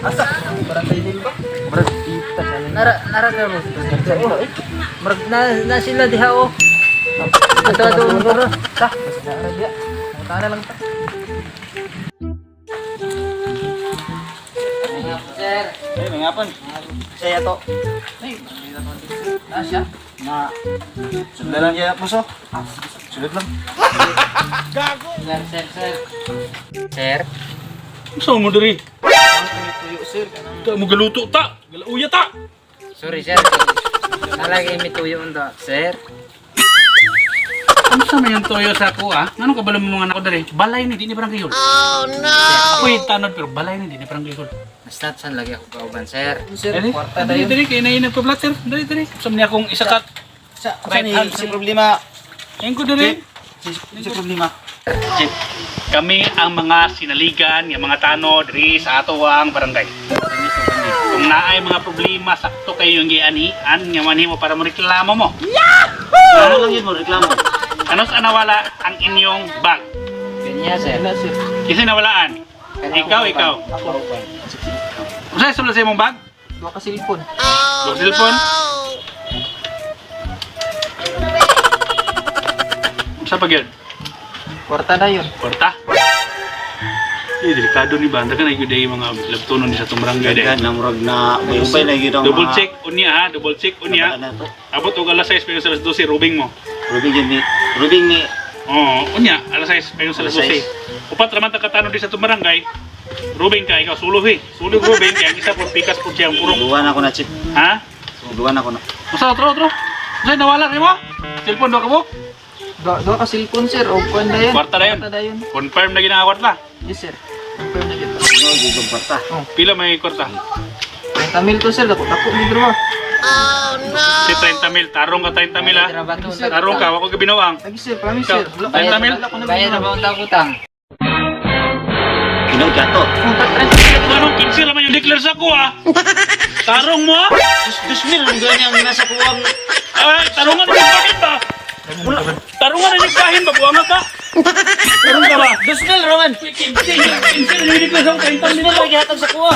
Asa? Barangay din ba? Murag kita sa Nara nara ka mo. Oh, eh. Murag na, na sila diha oh. Ato ato bro. Ta, basta na Arabia. Punta na lang ta. Sir. Ay, may ngapon. Saya to. Ay, na siya. Na sundan lang niya puso. Sulod lang. Sir, sir, sir. Sir. Sa mo diri? Tuyo, sir. Kanang Ta mo galuto ta. Galauya ta. Sorry sir. Nalagi mi tuyo unta, sir. Ano sa may toyo sa ako ah? Ngano ka balo mo mga anak ko diri? Balay ni di ni barangay hall. Oh no. Ako yung tanod pero balay ni di ni barangay hall. Basta saan lagi ako kauban, sir. sir, Dali, kwarta dali, dayon. dali, kay naay nagpa-blatter. Dali, dali. Sa niya akong isa ka. Sa Right ni hand, si sir. problema. Ayun ko dali. Si problema. Chief, kami ang mga sinaligan nga mga tano diri sa atoang barangay. Kung naay mga problema, sakto kayo yung gianian nga manhi mo para mo reklamo mo. Ano lang yun mo reklamo. Ano sa nawala ang inyong bag? Kanya, sir. Wala, sir. Kasi nawalaan. Ikaw, ikaw. Ako. Usa sa sa imong bag? Duha ka cellphone. Oh, cellphone. Usa pa gyud? Kwarta na yun. Kwarta. Eh, delikado ni ba? Dagan ay gyud ay mga labtonon ni sa atong barangay dai. Daghan na murag na ubay na gyud ang Double mga- check unya ha, double check unya. Na to. Abot og alas 6 pero sa alas 12 rubing mo. Rubing yun ni. Rubing ni. Oo, unya alas 6 pero sa alas Alas 12. Upat ra man ta katano di sa atong barangay. Rubing ka ikaw sulo eh. Sulo rubing kay ang isa po pikas po siya ang purok. Suluan ako na chip. Ha? Suluan ako na. Usa otro otro. Usa nawala nimo? Cellphone do ka mo? Duha ka cellphone, sir. O kuan dayon. Kwarta dayon. Kwarta dayon. Confirm na gina ang kwarta. Yes, sir. Confirm na kita. Ano gugong kwarta. Pila may kwarta? 30 mil to, sir. Dako dako ni bro. Si 30 mil, tarong ka 30 mil ha. Trabato, Tarong ka, wako gibinawang. Lagi, sir. Promise, Ikaw, sir. Wala ko 30 mil? Wala ko na Bayad na ba utang utang? Ginaw gato. Anong 15 naman yung declare sa ko ah. Tarong mo ah. Dus mil ang ganyan nasa kuwang. Ay, tarungan na yung bahin ba? Tarungan na yung bahin ba? Buwanga ka? Tarong ka ba? Dus mil Roman. 15, 15 na yung declare sa ko, 30 mil. Lagi hatag sa kuwa.